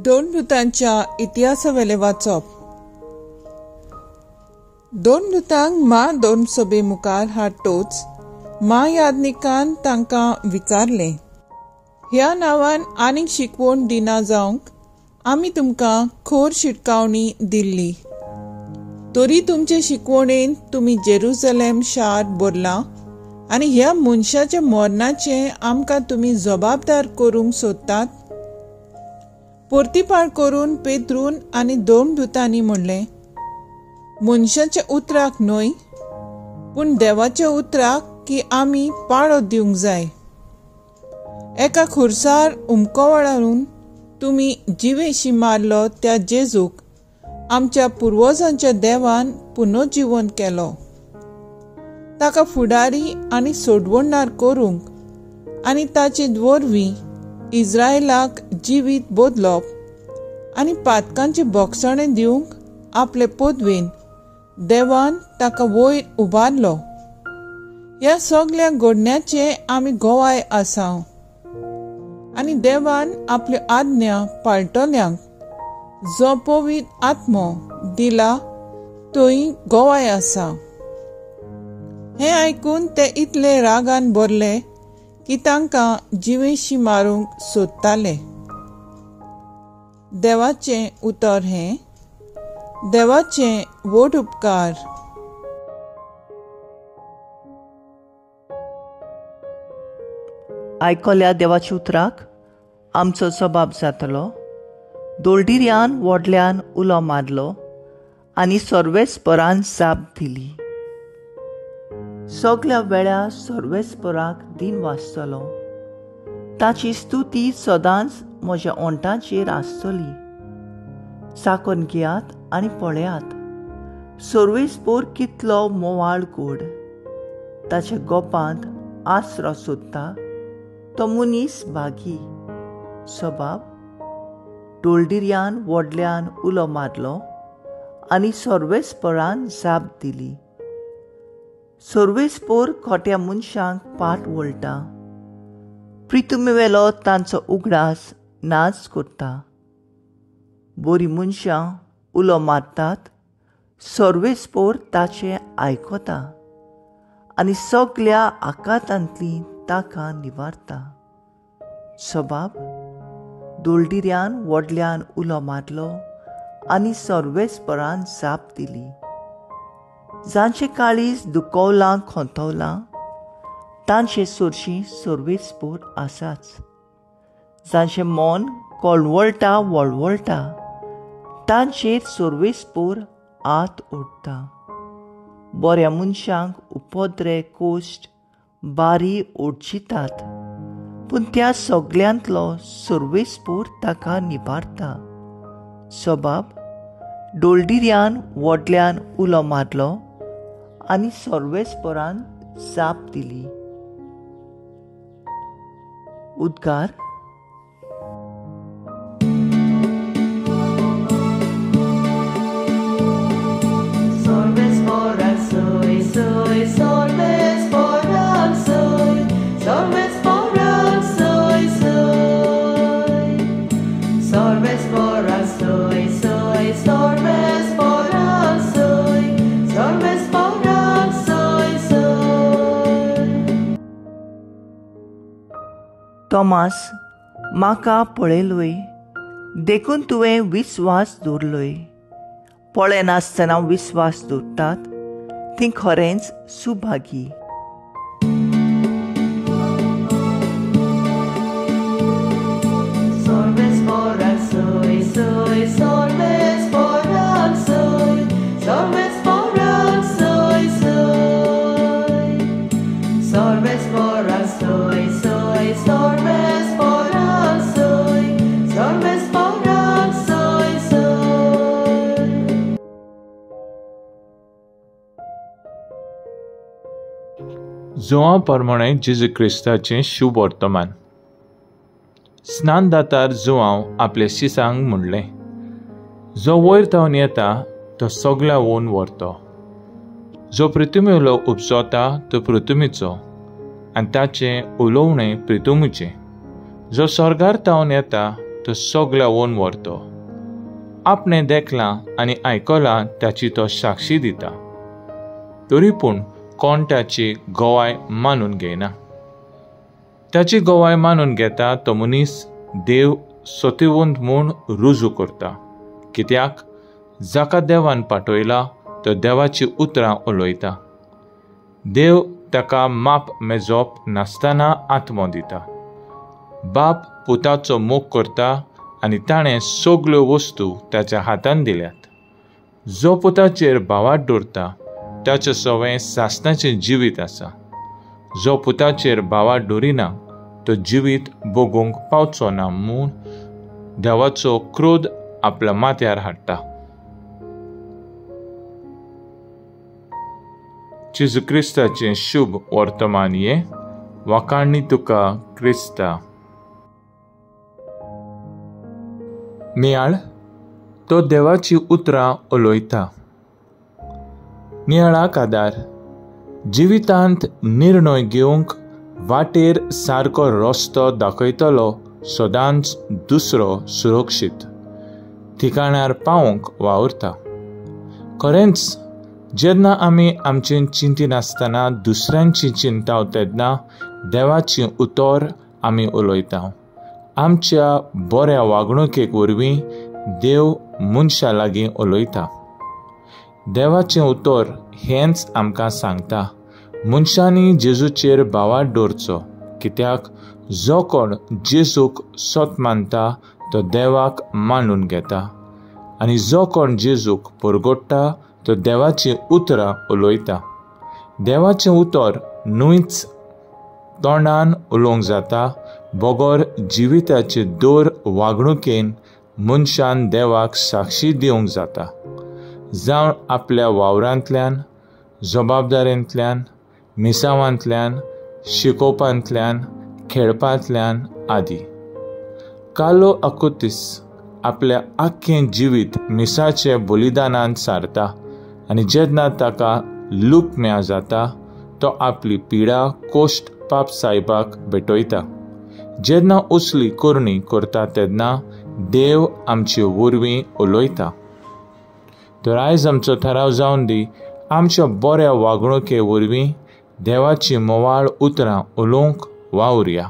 दोन दुतांच्या इतिहासावेलें वाचप. दोन दुतांक मा दोन सभे मुखार हाडटोच म्हायाज्ञिकान तांकां विचारलें, ह्या नांवान आनीक शिकवण दिना जावंक आमी तुमकां खोर शिटकावणी दिल्ली, तरी तुमचे शिकवणेन तुमी जेरुजलेम शार भरलां आनी ह्या मनशाच्या मरणाचें आमकां तुमी जबाबदार करूंक सोदतात. परतीपाळ करून पेत्रून आनी दोन दुतांनी म्हणलें, मनशाच्या उतराक न्हय पूण देवाच्या उतराक की आमी पाळो दिवंक जाय. एका खुर्सार उमकोवळारून तुमी जिवेशी मारलो त्या जेजूक आमच्या पुर्वजांच्या देवान पुनर्जिवन केलो. ताका फुडारी आनी सोडवणदार करूंक आनी ताचे वरवीं इस्रायलाक जिवीत बदलप आनी पातकांचे बोगसणें दिवंक आपले पदवेन देवान ताका वयर उबारलो. ह्या सगल्या घडण्याचे आमी गोवाय आसा आनी देवान आपल्यो आज्ञा पाळटल्यांक जो पवित्र आत्मो दिला तोय गोवाय आसा. हें आयकून ते इतले रागान भरले की तांकां जिवेशी मारूंक सोदताले. देवाचें उतर हें. देवाचें व्हड उपकार. आयकल्या देवाच्या उतराक आमचो जबाब जातलो. दोलडिऱ्यान व्हडल्यान उलो मारलो आनी सर्वेस्परान जाप दिली. सगल्या वेळा सर्वेस्पराक दिन वाचतलो, ताची स्तुती सदांच म्हज्या ओंठाचेर आसतली. चाकोन घेयात आनी पळयात सर्वेस्पोर कितलो मोवाळ गोड. ताच्या गोपांत आसरो सोदता तो मनीस भागी. सबाब डोलडिऱ्यान व्हडल्यान उलो मारलो आनी सर्वेस्परान जाप दिली. सर्वेस्पोर खोट्या मनशांक पाट वळटा, प्रितुमेवेलो तांचो उगडास नाच करता. बरीं मनशां उलो मारतात, सर्वेस्पोर ताचें आयकता आनी सगल्या आकांतांतली ताका निवारता. सबाब दोलडिऱ्यान व्हडल्यान उलो मारलो आनी सर्वेस्परान जाप दिली. जांचे काळीज दुखवलां खोंतवलां तांचे सोरशी सर्वेस्पोर आसाच. जांचें मन कळवळटा वळवळटा तांचेर सर्वेस्पोर आत ओडटा. बऱ्या मनशांक उपद्रे कोश्ट बारी ओडचितात, पूण त्या सगल्यांतलो सर्वेस्पोर ताका निबारता. सबाब डोलडिऱ्यान व्हडल्यान उलो मारलो आनी सर्वेस्परान जाप दिली. उद्गार. तोमास, म्हाका पळयलोय देखून तुवें विस्वास दवरलोय. पळयनासतना विस्वास दवरतात ती खरेंच सुभागी. जुआंव प्रमाणे जेजू क्रिस्ताचें शुभ वर्तमान. स्नानदातार जुआंव आपल्या शिसांक म्हणलें, जो वयर थावन येता तो सगळ्या वोन व्हरतो, जो पृथ्वीवेलो उपजता तो पृथ्वीचो आनी ताचें उलोवणें पृथ्वीचें, जो स्वर्गार थावन येता तो सगळ्यावन व्हरतो. आपणें देखलां आनी आयकलां ताची तो साक्षी दिता, तरी पूण कोण ताची गवाय मानून घेयना. ताची गवाय मानून घेता तो मनीस देव सतिवंत म्हूण रुजू करता, कित्याक जाका देवान पाठयला तो देवाची उतरां उलयता. देव ताका माप मेजप नासतना आत्मो दिता. बाप पुताचो मोग करता आनी ताणें सगल्यो वस्तू ताच्या हातान दिल्यात. जो पुताचेर भावार्थ दवरता ताचें सवें सासणाचें जिवीत आसा. जो पुताचेर भावार्थ दवरिना तो जिवीत भोगूंक पावचो ना म्हूण देवाचो क्रोध आपल्या माथ्यार हाडटा. जेजू क्रिस्ताचें शुभ वर्तमान हें. वाखाणणी तुका क्रिस्ता. नियाळ तो देवाची उतरां उलयता. नियाळाक आदार जिवितांत निर्णय घेवंक वाटेर सारको रस्तो दाखयतलो सदांच दुसरो सुरक्षीत ठिकाणार पावोवंक वावुरता. खरेंच जेन्ना आमी आमचें चिंतिनासतना दुसऱ्यांची चिंताव तेन्ना देवाचें उतर आमी उलयता. आमच्या बऱ्या वागणुकेक वरवीं देव मनशा लागीं उलयता. देवाचें उतर हेंच आमकां सांगता, मनशांनी जेजूचेर भावार्थ दवरचो, कित्याक जो कोण जेजूक सत मानता तो देवाक मानून घेता आनी जो कोण जेजूक परगोडटा तो देवाचीं उतरां उलयता. देवाचें उतर न्हूच तोंडान उलोवंक जाता, बगर जिविताचे दर वागणुकेन मनशान देवाक साक्षी दिवंक जाता. जावं आपल्या वावरांतल्यान, जबाबदारेंतल्यान, मिसावांतल्यान, शिकोवपांतल्यान, खेळपांतल्यान आदी. कार्लो आकुतीस आपल्या आख्खें जिवीत मिसाचे बलिदानान सारता आनी जेन्ना ताका लुकम्या जाता तो आपली पिडा कोश्ट पाप सायबाक भेटयता. जेन्ना असली करणी करता तेन्ना देव आमचे वरवीं उलयता. तर आयज आमचो थाराव जावन दी, आमच्या बऱ्या वागणुके वरवीं देवाची मोवाळ उतरां उलोवंक वावुरया.